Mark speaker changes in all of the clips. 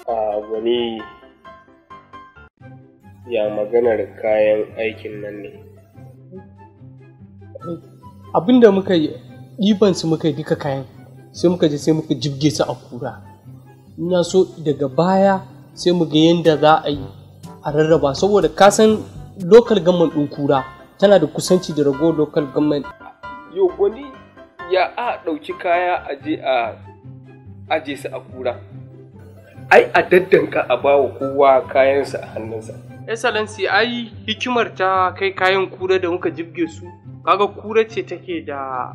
Speaker 1: A wani ya maganar kayan aikin nan ne.
Speaker 2: Abinda muka yi ɗiban su muka yi duka kayan sai muka je sai muka jibge su a kura. Ina so daga baya sai mu ga yadda za a yi a rarraba saboda ka san local government ɗin kura tana da kusanci da ragowar local government.
Speaker 1: Yo gwani ya a ɗauki kaya a je a aje su a kura. Ai a daddanka a bawa kowa kayansa a hannunsa.
Speaker 2: Excellency ai hikimar ta kai kayan kura da muka jibge su kaga kura ce take da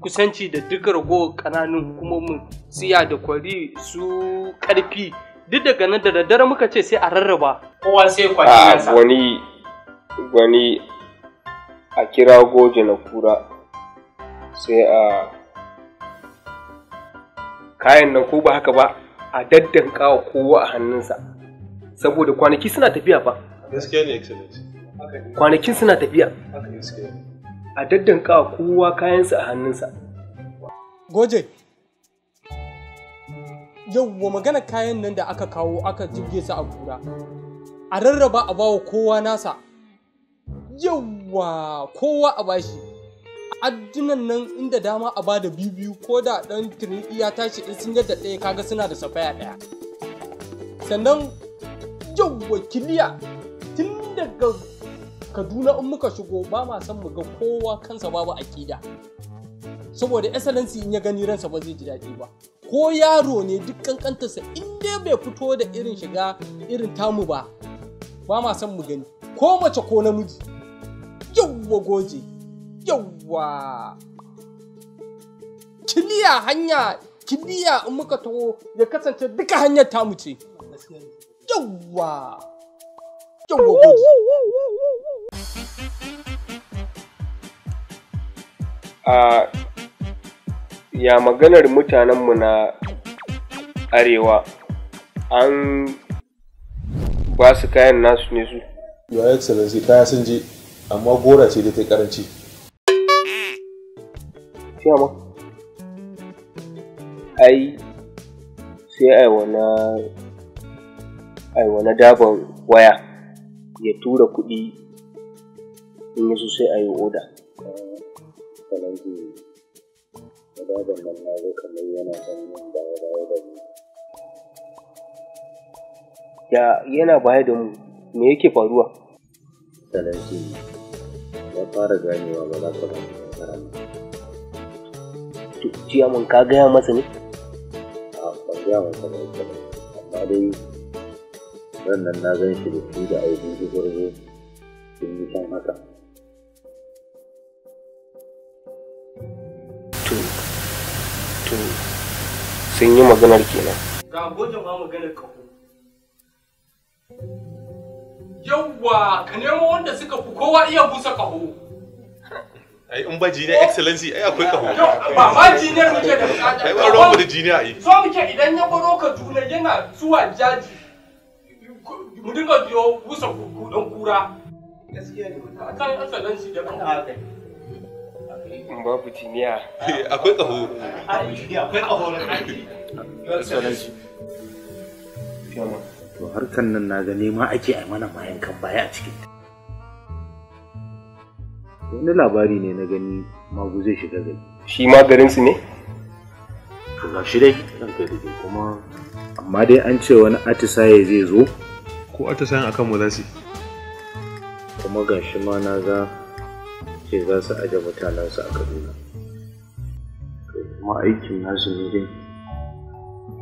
Speaker 2: kusanci da duka ragowar ƙananan hukumomin siya da kwari su ƙarfi duk daga nan da daddare muka ce sai a rarraba kowa sai kwashi nasa.
Speaker 1: Wani a kira goje na kura sai a kayan nan ko ba haka ba a daddanka wa kowa a hannunsa saboda kwanaki suna tafiya fa.
Speaker 3: Gaskiya ne Excellency.
Speaker 1: Kwanakin suna tafiya. A daddanka wa kowa kayansa a hannunsa.
Speaker 2: Goje, yauwa magana kayan nan da aka kawo aka jibge su a kura a rarraba a bawa kowa nasa. Yauwa kowa a bashi. Addunan nan inda dama a bada biyu ko da ɗan turmi ya tashi in sun yadda ɗaya kaga suna da safaya ɗaya. Sannan yauwa kiliya tun daga Kaduna in muka shigo ba ma son mu ga kowa kansa babu aƙida. Saboda Excellency in ya gani ransa ba zai ji daɗi ba. Ko yaro ne duk kankantarsa in dai bai fito da irin shiga irin tamu ba, ba ma son mu gani. Ko mace ko namiji. Yauwa goje, yauwa. Kiliya hanya, kiliya in muka taho ya kasance duka hanyar tamu ce. Yauwa, yauwa goje.
Speaker 1: A ya maganar mutanenmu na arewa an ba su kayan nasu ne su?
Speaker 3: Your Excellency kaya sun je amma gora ce da ta karanci.
Speaker 1: Ciyama, ai sai ai wana daban waya ya tura kuɗi in yaso sai a yi oda.
Speaker 4: Baban nan na ga kamar yana ɗan yin baya-baya da mu.
Speaker 1: Ya yana baya da mu, me yake faruwa?
Speaker 4: Excellency ya fara ganewa ba za ka ba mu nasara ba.
Speaker 1: To, ciyaman ka gaya masa ne?
Speaker 4: A ban gaya masa ba Excellency, amma dai ran nan na gan shi da shi da Audu Gwarzo sun yi can haka.
Speaker 1: To sun yi maganar kenan.
Speaker 2: Ga goje ma maganar ƙaho. Yawwa, ka nemo wanda suka fi kowa iya busa ƙaho.
Speaker 3: Ai in ba jiniya Excellency ai akwai ƙaho.
Speaker 2: Ba ma jiniyar muke da bukata.
Speaker 3: Ai ba ruwan mu da jiniya ai.
Speaker 2: So muke idan ya baro Kaduna yana zuwa jaji. Mu dinga biyo busa kuɗin kura. Gaskiya ne. Kan Excellency da ƙaho.
Speaker 1: In babu jiniya.
Speaker 3: Akwai ƙaho.
Speaker 2: Akwai ƙaho.
Speaker 4: Excellency. To harkan nan na ga nema ake a mana mayan kan baya a cikin ta. Wani labari ne na gani Magu zai shiga gari.
Speaker 1: Shi ma garinsu ne?
Speaker 4: To ga shi dai ranka da kuma amma dai an ce wani atisaye zai zo.
Speaker 3: Ko atisayen akan mu za su yi?
Speaker 4: Kuma ga shi ma na ga ce za su aje mutanensu a Kaduna. Kuma aikin nasu ne dai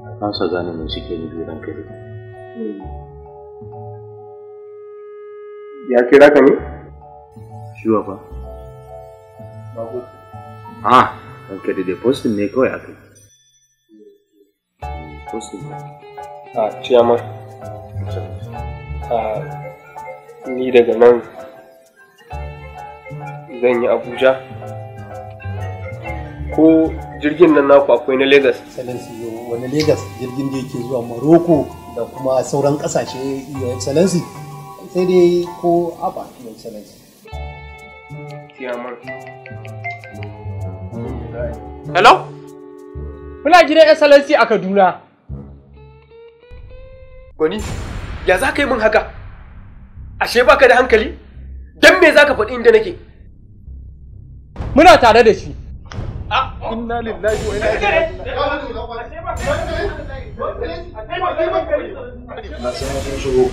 Speaker 4: na kasa gane me suke nufi ranka da.
Speaker 1: Ya kira ka ne?
Speaker 4: Shiwa fa. Ah, ranka da dai postin ne kawai aka yi. Postin ne.
Speaker 1: A ciyaman. Ni daga nan zan yi Abuja. Ko jirgin nan naku akwai na Lagos?
Speaker 5: Excellency, wani Lagos jirgin da yake zuwa Morocco da kuma sauran kasashe, Your Excellency. Sai dai ko Aba, Your Excellency.
Speaker 1: Ciyaman.
Speaker 2: Hello? Muna gidan Excellency a Kaduna.
Speaker 1: Gwani, ya za ka yi min haka? Ashe baka da hankali? Dan me za ka faɗi inda nake?
Speaker 2: Muna tare da shi.
Speaker 3: Inna lillahi wa inna ilaihi. Na san sun shigo.